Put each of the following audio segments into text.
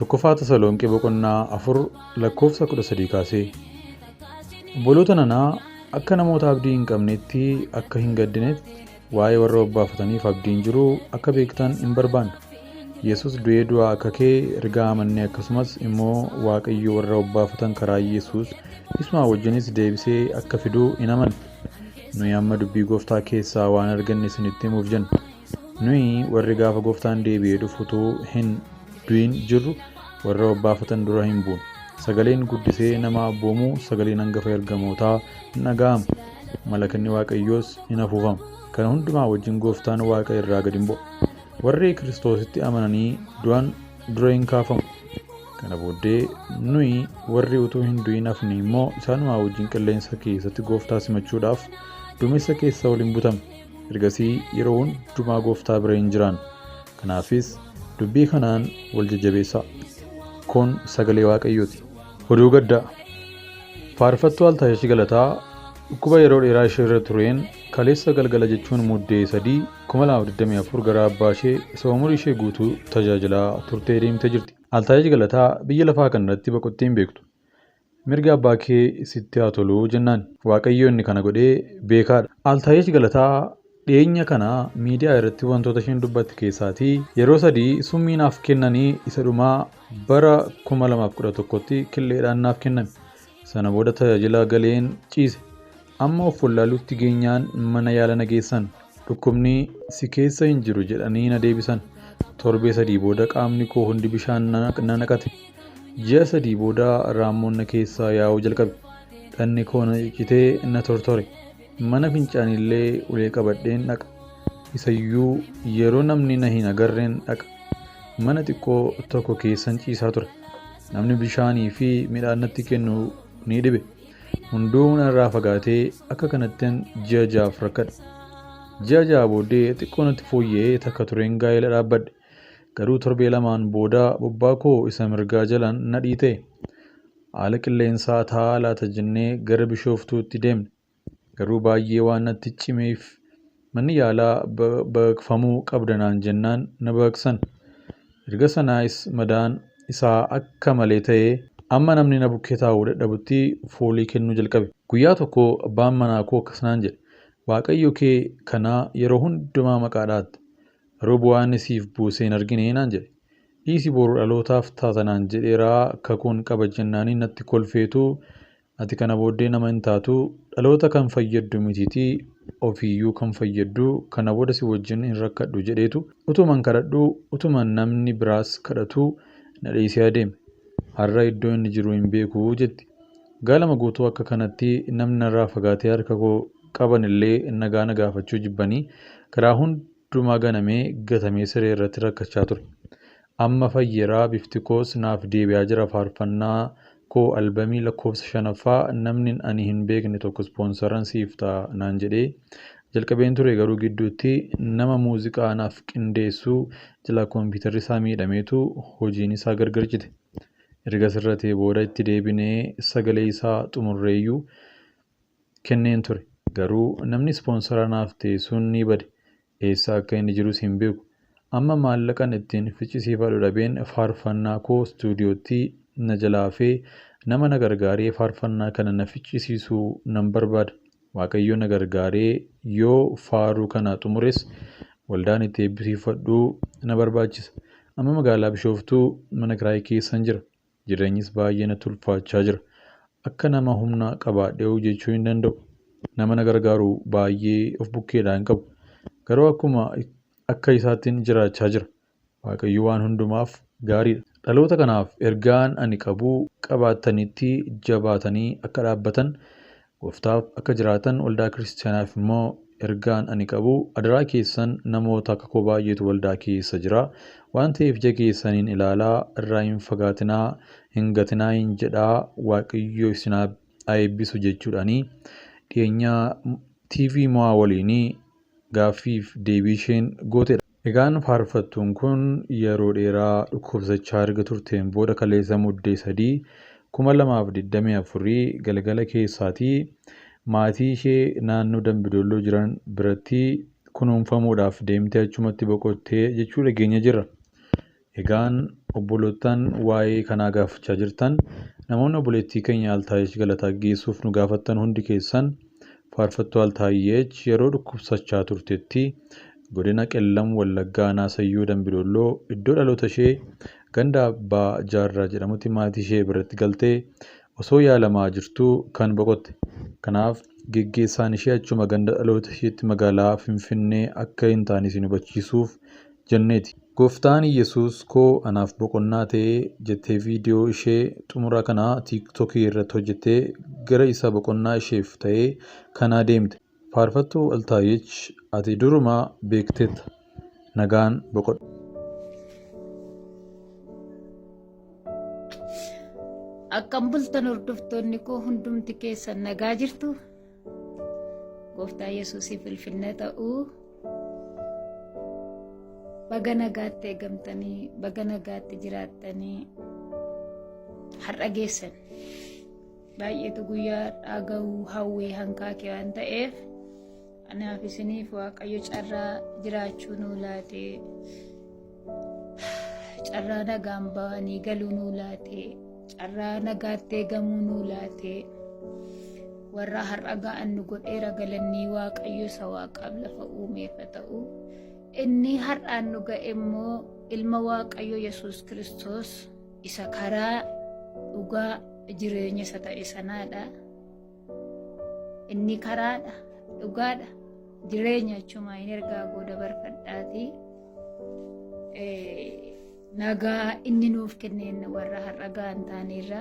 Tokkoffaa Tasalonqee boqonnaa 4 lakkoofsa 13 kaasee. Obboloota nanaa, akka namoota abdii hin qabneetti akka hin gaddinetti waa'ee warra obbaafataniif abdiin jiru akka beektan hin barbaanna. Yesus du'ee du'aa akka ka'e erga amannee, akkasumas immoo Waaqayyo warra obbaafatan karaa Yesus isuma wajjinis deebisee akka fiduu hin amanna. Nuyi amma dubbii Gooftaa keessaa waan arganne isinitti himuuf jenna. Nuyi warri gaafa Gooftaan deebi'ee dhufu utuu hin du'in jirru warra obbaafatan dura hin buunu. Sagaleen guddisee nama abboomuu, sagaleen hangafa ergamootaa hin dhaga'ama. Malakanni Waaqayyoos hin afuufama. Kana hundumaa wajjin Gooftaan Waaqa irraa gad hin bu'a. Warri Kiristoositti amananii du'an dura hin kaafamu. Kana booddee nuyi warri utuu hin du'in hafne immoo isaanumaa wajjin qilleensa keessatti Gooftaa simachuudhaaf duumessa keessa ol hin butamne. Ergasii yeroo hundumaa Gooftaa bira hin jiraanna. Kanaafis dubbii kanaan wal jajjabeessaa. Kun sagalee Waaqayyooti. Oduu gaddaa. Faarfattuu Altaayesh Galataa dhukkuba yeroo dheeraa ishee irra tureen kaleessa galgala jechuun Muddee 3, 2024 gara abbaa ishee isa umurii ishee guutuu tajaajilaa turtee deemtee jirti. Altaayesh Galataa biyya lafaa kanarratti boqottee hin beektu. Mirga abbaa kee sitti haa tolu jennaan. Waaqayyo inni kana godhee beekaadha. Altaayesh Galataa dhiyeenya kana miidiyaa irratti wantoota isheen dubbatte keessaatii yeroo sadii summii naaf kennanii isa dhumaa bara 2011tti killeedhaan naaf kenname. Sana booda tajaajila galeen ciise. Amma of wallaaluutti geenyaan mana yaala na geessan. Dhukkubni si keessa hin jiru jedhanii na deebisan. Torbee sadii booda qaamni koo hundi bishaan na naqate. Ji'a sadii booda raammoon na keessaa yaa'uu jalqabe. Dhanni koo na ciccitee na tortore. Mana fincaaniillee ulee qabadheen dhaqa. Isayyuu yeroo namni na hin agarreen dhaqa. Mana xiqqoo tokko keessan ciisaa ture. Namni bishaanii fi midhaan natti kennu ni dhibe. Hunduu narraa fagaatee akka kanattin ji'a ja'aaf rakkadhe. Ji'a ja'a booddee xiqqoo natti fooyya'ee takka tureen gaa'ela dhaabbadhe. Garuu torbee lamaan booda bobbaa koo isa mirgaa jalaan na dhiita'e. Haala qilleensaa taa'aa laata jennee gara Bishooftuutti deemne. Garuu baay'ee waan natti cimeef manni yaalaa baqaqfamuu qabda naan jennaan na baqaqsan. Erga sanaas madaan isaa akka malee ta'ee amma namni na bukkee taa'uu dadhabutti foolii kennuu jalqabe. Guyyaa tokko abbaan manaa koo akkas naan jedhe. Waaqayyo kee kanaa yeroo hundumaa maqaa dhaatta. Garuu bu'aa inni siif buuse hin argine naan jedhe. Dhiisi boru dhalootaaf taata naan jedheeraa kakuun qaba jennaaniin natti kolfeetu, ati kana booddee nama hin taatu, dhaloota kan fayyaddu mitiitii ofiiyyuu kan fayyaddu, kana booda si wajjin hin rakkadhu jedheetu utuman kadhadhu, utuman namni biraas kadhatu na dhiisee adeeme. Har'a iddoo inni jiru hin beeku jetti. Gaalama guutuu akka kanatti namni narraa fagaatee harka koo qaban illee nagaa na gaafachuu jibbanii karaa hundumaa ganamee gatamee siree irratti rakkachaa ture. Amma fayyeeraa, bifti koos naaf deebi'aa jira. Faarfannaa koo albamii lakkoofsa shanaffaa namni ani hin beekne tokko ispoonsaran siif ta'a naan jedhee jalqabeen ture, garuu gidduutti nama muuziqaa naaf qindeessuu jalaa kompiitarri isaa miidhameetu hojiin isaa gargar cite. Erga sirratee booda itti deebinee sagalee isaa xumurreeyyuu kenneen ture. Garuu namni ispoonsara naaf ta'e sun ni bade. Eessa akka inni jirus hin beeku. Amma maallaqan ittiin ficcisiifadhu dhabeen faarfannaa koo istuudiyootti na jalaa hafee nama na gargaaree faarfannaa kana na ficcisiisuu nan barbaada. Waaqayyo na gargaaree yoo faaruu kana xumures waldaan itti eebbisiifadhuu na barbaachisa. Amma magaalaa Bishooftuu mana kiraayii keessan jira. Jireenyis baay'ee natti ulfaachaa jira. Akka nama humna qabaadhee hojjechuu hin danda'u. Nama na gargaaru baay'ee of bukkeedhaa hin qabu. Garuu akkuma akka isaattiin jiraachaa jira. Waaqayyo waan hundumaaf gaariidha. Dhaloota kanaaf ergaan ani qabu qabaattanitti jabaatanii akka dhaabbatan, Gooftaaf akka jiraatan, waldaa kiristaanaaf immoo ergaan ani qabu adaraa keessan namoota akka koo baay'eetu waldaa keessa jira. Waan ta'eef ija keessaniin ilaalaa, irraa hin fagaatinaa, hin gatinaa hin jedhaa, Waaqayyo isin haa eebbisu jechuudhaanii dhiyeenyaa TV Mo'aa waliinii gaaffiif deebii isheen gootedha. Egaan faarfattuun kun yeroo dheeraa dhukkubsachaa erga turteen booda kaleessa Muddee 3, 2024 galgala keessaatii maatii ishee naannoo Dambidolloo jiran biratti kunuunfamuudhaaf deemtee achumatti boqottee jechuu dhageenya jirra. Egaan obbolootaan waa'ee kanaa gaafachaa jirtan, namoonni obboleettii keenya Altaayeech Galataa geessuuf nu gaafattan hundi keessan, faarfattuu Altaayeech yeroo dhukkubsachaa turtetti godina Qellam Wallaggaa aanaa Sayyoo Dambidolloo iddoo dhaloota ishee ganda Abbaa Jaarraa jedhamutti maatii ishee biratti galtee osoo yaalamaa jirtuu kan boqotte. Kanaaf geggeessaan ishee achuma ganda dhaloota isheetti magaalaa Finfinnee akka hin taane isin hubachiisuuf jenneeti. Gooftaan Iyyasuus koo anaaf boqonnaa ta'ee jettee viidiyoo ishee xumura kana tiiktookii irratti hojjettee gara isa boqonnaa isheef ta'ee kanaa deemte. Faarfattuu Altaayeech, ati duruma beekteetta. Nagaan boqodhu. Akkam bultan hordoftoonni koo hundumti keessan, nagaa jirtu? Gooftaa Yesuusiif ulfinna ta'uu. Baga nagaatti eegamtanii, baga nagaatti jiraattanii har'a geessan. Baay'eetu guyyaa har'aa gahuu hawwee hankaake waan ta'eef, anaaf isiniif Waaqayyo carraa jiraachuu nuu laatee, carraa nagaan ba'anii galuu nuu laatee, carraa nagaatti eegamuu nuu laatee, warra har'a ga'an nu godheera. Galannii Waaqayyo isa waaqaaf lafa uumeef haa ta'u. Inni har'aan nu ga'e immoo ilma Waaqayyo Yesuus Kiristoos isa karaa, dhugaa, jireenya isa ta'e sanaadha. Inni karaadha, dhugaadha, jireenya jechuun hin ergaa koo dabarfadhaati. Nagaa inni nuuf kenneen warra har'a ga'an taaneerra.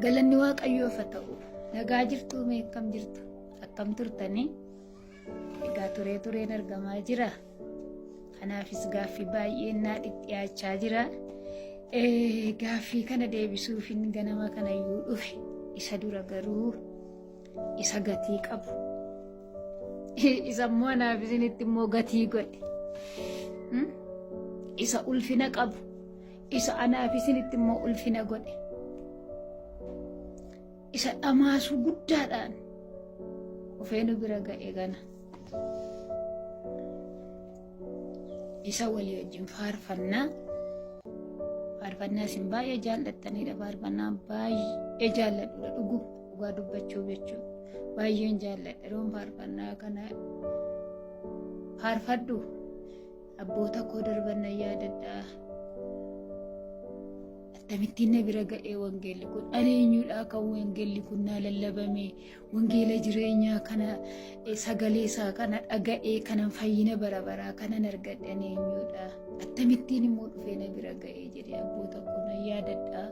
Galanni Waaqayyoof haa ta'u. Nagaa jirtuu? Mee akkam jirtu? Akkam turtanii? Egaa turee tureen argamaa jira. Kanaafis gaaffii baay'een naa dhiyaachaa jira. Gaaffii kana deebisuufin ganama kanayyuu dhufe. Isa dura garuu isa gatii qabu. Isa immoo anaaf isinitti immoo gatii godhe. Isa ulfina qabu. Isa anaaf isinitti immoo ulfina godhe. Isa dhamaasuu guddaadhaan dhufee nu bira ga'e gana. Isa walii wajjin faarfannaa. Faarfannaa isin baay'ee jaallattanidha. Faarfannaa baay'ee jaalladhudha, dhugaa dubbachuuf jechuudha. Baay'een jaalladha. Yeroon faarfannaa kana faarfadhu abboota koo darban nan yaadadha. Akkamittiin na bira ga'ee wangeelli kun? Ani eenyudha kan wangeelli kun naa lallabame? Wangeela jireenyaa kana, sagalee isaa kana dhaga'ee kanan fayyina bara baraa kanan argadhe ani eenyudha? Akkamittiin immoo dhufee na bira ga'ee jedhee abboota koo nan yaadadha.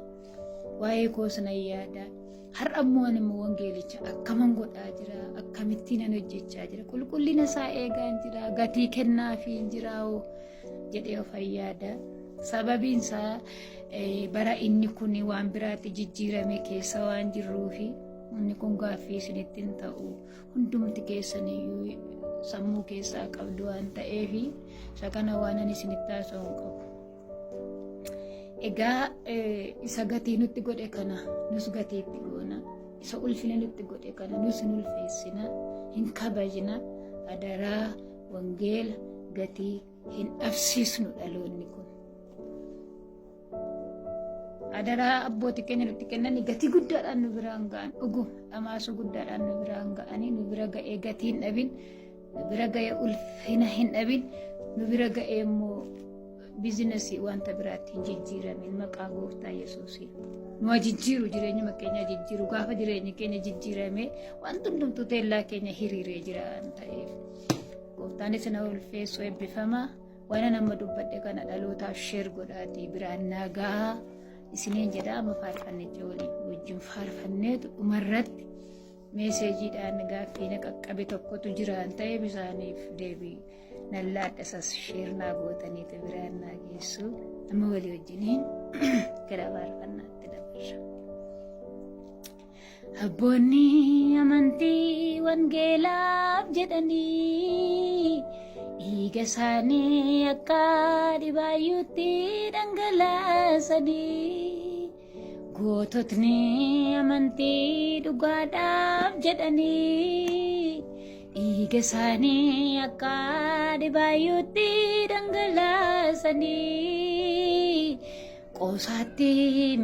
Waa'ee koos nan yaada. Har'a immoo ani immoo wangeelicha akkaman godhaa jira? Akkamittiin an hojjechaa jira? Qulqullina isaa eegaan jira? Gatii kennaafii hin jiraa jedhee of yaada. Sababiin isaa bara inni kun waan biraatti jijjiirame keessa waan jirruufi inni kun gaaffii isinitti hin ta'u. Hundumti keessaniyyuu sammuu keessaa qabdu waan ta'eef, isa kana waan ani isinitti haasa'u hin qabu. Egaa isa gatii nutti godhe kana nus gatii itti goona. Isa ulfina nutti godhe kana nus hin ulfeessina, hin kabajna. Adaraa, wangeela gatii hin dhabsiisnu dhaloonni kun. Adaraa, abbootii keenya nutti kennanii gatii guddaadhaan nu biraan ga'an, dhuguma dhamaasuu guddaadhaan nu biraan ga'anii, nu bira ga'ee gatii hin dhabin, nu bira ga'ee ulfina hin dhabin, nu bira ga'ee immoo biizinasii wanta biraatti hin jijjiiramin. Maqaa gooftaa Yesuusiin. Nu haa jijjiiru, jireenyuma keenya jijjiiru. Gaafa jireenyi keenya jijjiirame wanti hundumtuu teellaa keenya hiriiree jira waan ta'eef. Gooftaan isin haa ulfeessu, eebbifama. Waan nama dubbadhe kana dhalootaaf share godhaatii biraan nagaa isiniin jedha. Amma faarfannicha waliin wajjin faarfanneetu dhumarratti meeseejiidhaan gaaffii na qaqqabe tokkotu jira waan ta'eef isaaniif deebii nan laadha. Isas share naa gootaniitu biraan naa geessu. Amma walii wajjiniin gara faarfannaatti dabarra. Abboonni amantii wangeelaaf jedhanii dhiiga isaanii akka dhibaayyuutti dhangalaasanii, goototni amantii dhugaadhaaf jedhanii Dhiiga isaanii akka dhibaayyuutti dhangalaasanii qoosaatti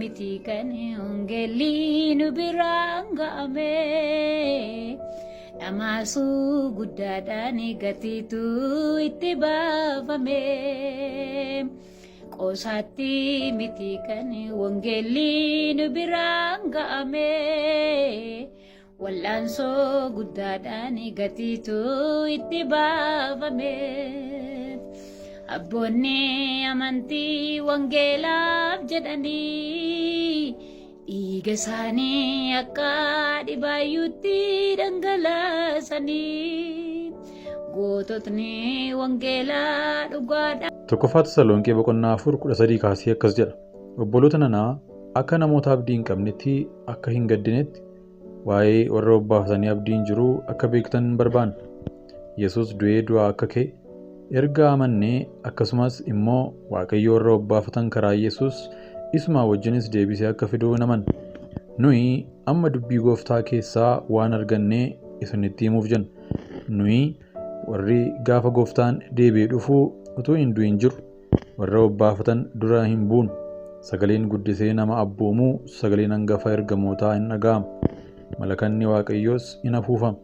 miti kan wangeelli nu biraan ga'ame. Dhamaasuu guddaadhaan gatiitu itti baafame. Qoosaatti miti kan wangeelli nu biraan ga'ame. Wal'aansoo guddaadhaan gatiitu itti baafame. Abboonni amantii wangeelaaf jedhanii dhiiga isaanii akka dhibaayyuutti dhangalaasanii goototni wangeelaa dhugaadha. Tokkoffaa Tasalonqee boqonnaa 4 13 kaasee akkas jedha. Obboloota nanaa akka namoota abdii hin qabnetti akka hin gaddinetti waa'ee warra obbaafatanii abdiin jiruu akka beektan barbaanna. Yesuus du'ee du'aa akka ka'e erga amannee akkasumas immoo Waaqayyo warra obbaafatan karaa Yesuus isuma wajjinis deebisee akka fiduu hin amanna. Nuyi amma dubbii gooftaa keessaa waan argannee isinitti himuuf jenna. Nuyi warri gaafa gooftaan deebi'ee dhufuu utuu hin du'in jiru warra obbaafatan dura hin buunu. Sagaleen guddisee nama abboomuu sagaleen hangafa ergamootaa hin dhaga'ama. Malakanni Waaqayyoos in afuufama.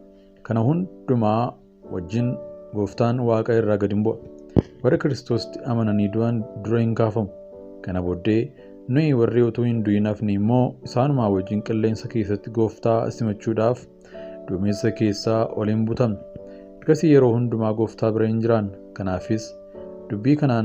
Kana hundumaa wajjin gooftaan waaqa irraa gad hin bu'a. Warra Kiristoositti amananii du'an dura hin kaafamu. Kana booddee nuyi warri utuu hin du'in hafne immoo isaanumaa wajjin qilleensa keessatti gooftaa simachuudhaaf duumessa keessaa ol hin butamne. Ergasii yeroo hundumaa gooftaa bira hin jiraanna. Kanaafis dubbii kanaan